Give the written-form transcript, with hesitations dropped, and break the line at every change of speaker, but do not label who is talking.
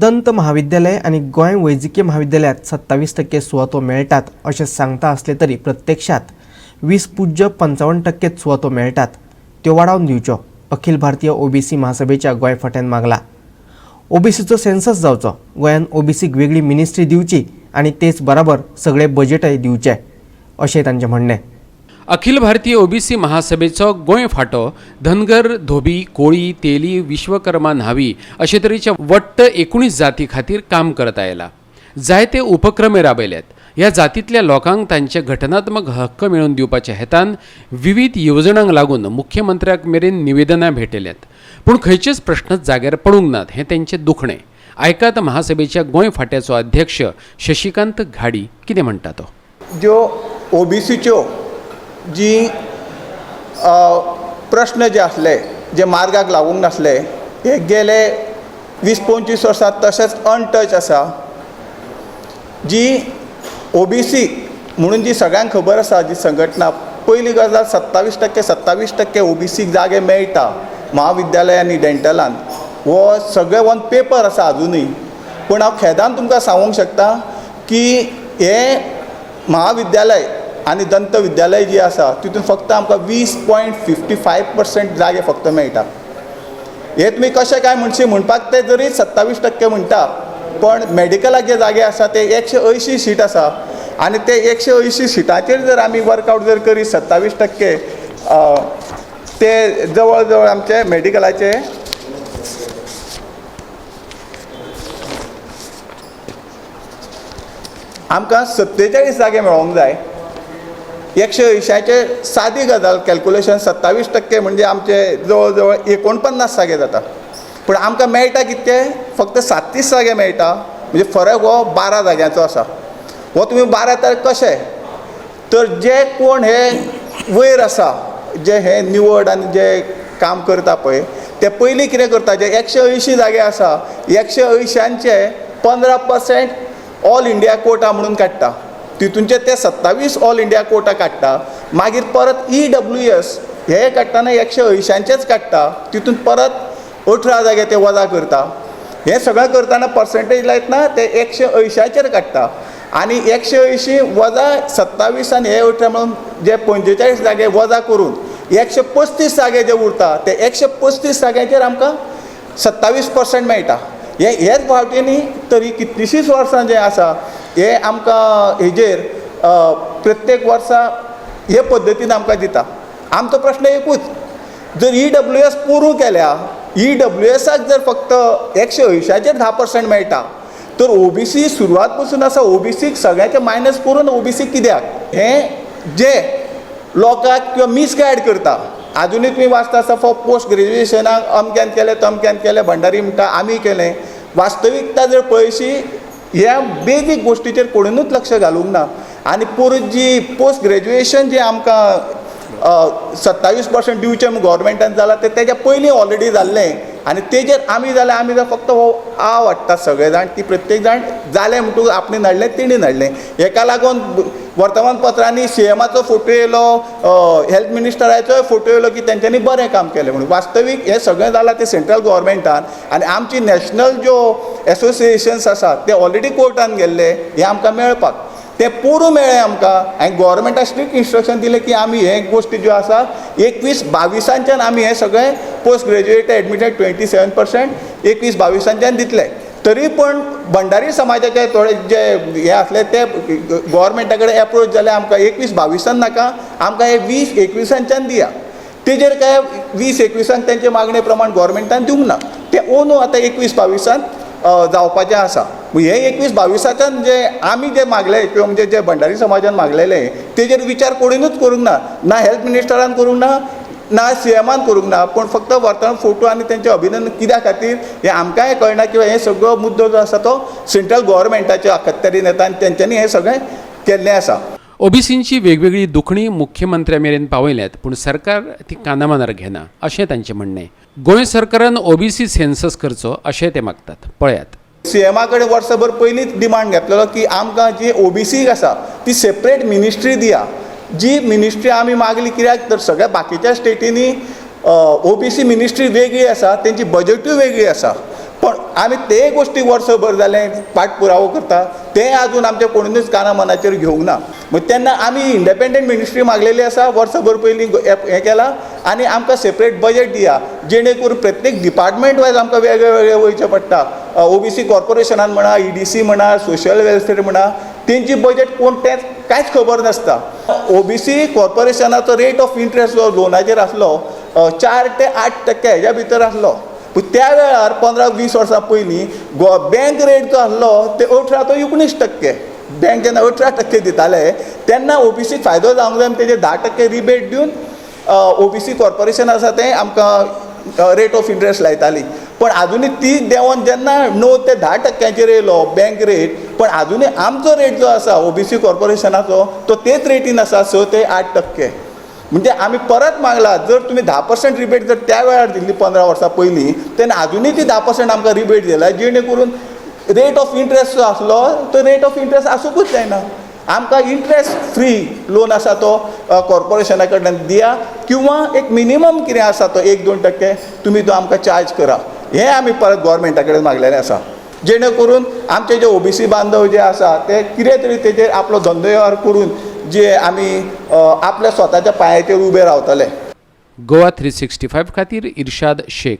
दंत महाविद्यालय आनी गोंय वैजकीय महाविद्यालयांत 27% सुवातो मेळटात अशें सांगता आसले तरी प्रत्यक्षात 20.55% सुवातो मेळटात, त्यो वाडावन दिवच्यो अखिल भारतीय ओबीसी महासभेच्या गोंय फांट्यान मागला. ओबीसीचो सेन्सस जावचो, गोंयान ओबीसीक वेगळी मिनिस्ट्री दिवची आनी तेच बराबर सगळे बजेटय दिवचे अशें तांचें म्हणणें.
अखिल भारतीय ओबीसी महासभेचो गोंय फांटो धनगर, धोबी, कोळी, तेली, विश्वकर्मा, न्हावी अशे तरेच्या वट्ट 19 जाती खातीर काम करत आयला. जायते उपक्रम राबयल्यात. ह्या जातींतल्या लोकांक तांचे घटनात्मक हक्क मेळोवन दिवपाच्या हेतान विविध येवजणांक लागून मुख्यमंत्र्याक मेरेन निवेदनां भेटयल्यात, पूण खंयचेच प्रश्न जाग्यार पडूंक नात हें तेंचें दुखणें. आयकात महासभेच्या गोंय फांट्याचो अध्यक्ष शशिकांत घाडी कितें म्हणटा तो.
ज्यो ओबीसीच्यो जी प्रश्न जे आसले, जे मार्गाक लागूंक नासले, हे गेले 20-25 वर्सां तशेंच अनटच आसा. जी ओबीसी म्हणून जी सगळ्यांक खबर आसा जी संघटना, पयली गजाल 27% ओबीसीक जागे मेळटा महाविद्यालय आनी डेंटलान, हो सगळे ऑन पेपर आसा आजुनूय. पूण हांव खेदान तुमकां सांगूंक शकता की हें महाविद्यालय आनी दंत विद्यालय जी आसा तितून फक्त आमकां 20.55% जागे फक्त मेळटा. हे तुमी कशें काय म्हणशी म्हणपाक ते जरी 27% म्हणटा, पण मेडिकलाक जे जागे आसा ते 180 सीट आसा आनी ते 180 सिटाचेर जर आमी वर्कआवट जर करीत 27% ते जवळ जवळ आमचे मेडिकलाचे आमकां 47 जागे मेळोंक जाय. 180 सादी गजाल कॅल्कुलेशन 27% म्हणजे आमचे जवळ जवळ 49 जागे जाता, पूण आमकां मेळटा कितके, फक्त 37 जागे मेळटा. म्हणजे फरक हो 12 जाग्यांचो आसा. हो तुमी 12 तर कशे, तर जे कोण हे वयर आसा, जे हे निवड आनी जे काम करता पळय, ते पयलीं कितें करता, जे 180 जागे आसा 180 15% ऑल इंडिया कोटा म्हणून काडटा, तितूनचे ते 27 ऑल इंडिया कोटा काडटा. मागीर परत EWS हे काडटना 180 काडटा, तितून परत 18 जागे ते वजा करता. हें सगळें करतना पर्संटेज लायतना ते 180 काडटा आनी 180 वजा 27 आनी हे 18 म्हणून जे 45 जागे वजा करून 135 जागे जे उरता ते 135 जाग्यांचेर आमकां 27% मेळटा. हे हेच फावटींनी तरी कितलींशींच वर्सां जें आसा हे आमकां हेजेर प्रत्येक वर्सा हे पद्दतीन आमकां दिता. आमचो प्रश्न एकूच, जर EWS पोरूं केल्या, EWSाक जर फक्त 180 10% मेळटा, तर ओबीसी सुरवात पसून आसा, ओबीसीक सगळ्यांचे मायनस करून ओबीसी कित्याक? हें जे लोकांक किंवा मिसगायड करता. आजुनूय तुमी वाचता आसता फॉर पोस्ट ग्रेज्युएशनाक अमक्यान केलें तमक्यान केलें, भंडारी म्हणटा आमी केलें. वास्तविकता जर पळयशी ह्या बेजीक गोश्टीचेर कोणूच लक्ष घालूंक ना. आनी पोरूं जी पोस्ट ग्रेज्युएशन जी आमकां 27% दिवचें म्हूण गव्हर्मेंटान जालां तें तेज्या पयलीं ऑलरेडी जाल्लें आनी तेजेर आमी जाल्यार आमी जाल्यार फक्त हो आव हाडटा सगळे जाण की प्रत्येक जाण जालें म्हणटकूच आपणें हाडलें तेणी हाडलें. हेका लागून वर्तमानपत्रांनी CMाचो फोटो येयलो, हेल्थ मिनिस्टराचोय फोटो येयलो की तेंच्यांनी बरें काम केलें म्हणून. वास्तवीक हें सगळें जालां तें सेंट्रल गव्हर्मेंटान आनी आमची नॅशनल ज्यो एसोसिएशन्स आसात ते ऑलरेडी कोर्टान गेल्ले हें आमकां मेळपाक तें पोरूं मेळ्ळें आमकां. आनी गव्हर्मेंटान स्ट्रिक्ट इन्स्ट्रक्शन दिलें की आमी हे गोश्टी ज्यो आसा 21-22 आमी हें सगळें पोस्ट ग्रेज्युएट एडमिटेड 27% 21-22 दितले. तरी पण भंडारी समाजाचे थोडे जे हे आसले ते गव्हर्मेंटा कडेन एप्रोच जाले आमकां 21-22 नाका, आमकां हे 20-21 दिया. तेजेर काय 20-21 तेंचे मागणे प्रमाण गव्हर्मेंटान दिवंक ना, ते ओनू आतां 21-22 जावपाचें आसा. हे 21-22 जे आमी जे मागले किंवा म्हणजे जे भंडारी समाजान मागलेले तेजेर विचार कोणीनूच करूंक ना, ना हेल्थ मिनिस्टरान करूंक ना, ना CMान करूंक ना. पूण फक्त वर्तमान फोटो आनी तेंचें अभिनंदन कित्या खातीर हें आमकांय कळना किंवा हें सगळो मुद्दो जो आसा तो सेंट्रल गव्हर्मेंटाच्या अखत्यारीन येता आनी तेंच्यांनी हें सगळें केल्लें आसा.
ओबीसींची वेगवेगळी दुखणी मुख्यमंत्र्या मेरेन पावयल्यात, पूण सरकार ती कानामनार घेना अशें तांचें म्हणणें. गोंय सरकारान ओबीसी सेन्सस करचो अशें ते मागतात. पळयात,
CMा कडेन वर्सभर पयलींच डिमांड घेतलेलो की आमकां जी ओबीसी आसा ती सेपरेट मिनिस्ट्री दिया. जी मिनिस्ट्री आमी मागली कित्याक तर सगळ्या बाकीच्या स्टेटींनी ओबीसी मिनिस्ट्री वेगळी आसा, तेंची बजेटूय वेगळी आसा. पण आमी ते गोश्टी वर्सभर जालें पाठपुरावो करता, तें आजून आमच्या कोणूच काना मनाचेर घेवंक ना. मागीर तेन्ना आमी इंडिपेंडंट मिनिस्ट्री मागलेली आसा, वर्सभर पयलीं हें केलां आनी आमकां सेपरेट बजेट दिया, जेणे करून प्रत्येक डिपार्टमेंट वायज आमकां वेगळे वेगळे वयचें पडटा. ओबीसी कॉर्पोरेशनान म्हणा, ईडीसी म्हणा, सोशल वेलफेर म्हणा, तेंची बजेट कोण तेंच कांयच खबर नासता. ओबीसी कॉर्पोरेशनाचो रेट ऑफ इंट्रस्ट जो लोनाचेर आसलो 4 ते 8% हेज्या भितर आसलो, पूण त्या वेळार 15-20 वर्सां पयलीं गो बँक रेट जो आसलो ते 18 तो 19%. बँक जेन्ना 18% दिताले तेन्ना ओबीसीक फायदो जावंक जाय, तेजेर 10% रिबेट दिवन ओबीसी कॉर्पोरेशन आसा तें आमकां रेट ऑफ इंट्रस्ट लायताली. पण आजुनूय ती देंवोन जेन्ना 9 ते 10 टक्क्यांचेर येयलो बँक रेट, पण आजुनूय आमचो रेट जो आसा ओबीसी कॉर्पोरेशनाचो तो तेच रेटीन आसा, 6 ते 8%. म्हणजे आमी परत मागला, जर तुमी 10% रिबेट जर त्या वेळार दिल्ली 15 वर्सां पयलीं, तेन्ना आजुनूय ती 10% आमकां रिबेट दिला, जेणे करून रेट ऑफ इंट्रस्ट जो आसलो तो रेट ऑफ इंट्रस्ट आसुंकूच जायना. आमकां इंट्रस्ट फ्री लोन आसा तो कॉर्पोरेशना कडल्यान दिया किंवा एक मिनिमम कितें आसा तो 1-2% तुमी तो आमकां चार्ज करा. हें आमी परत गोवोरमेंटा कडेन मागलेलें आसा, जेणे करून आमचे जे ओबीसी बांधव जे आसा ते कितें तरी तेजेर आपलो धंदो वेव्हार करून जे आमी आपल्या स्वताच्या पांयाचेर उबे रावतले.
गोवा 365 खातीर इर्शाद शेख.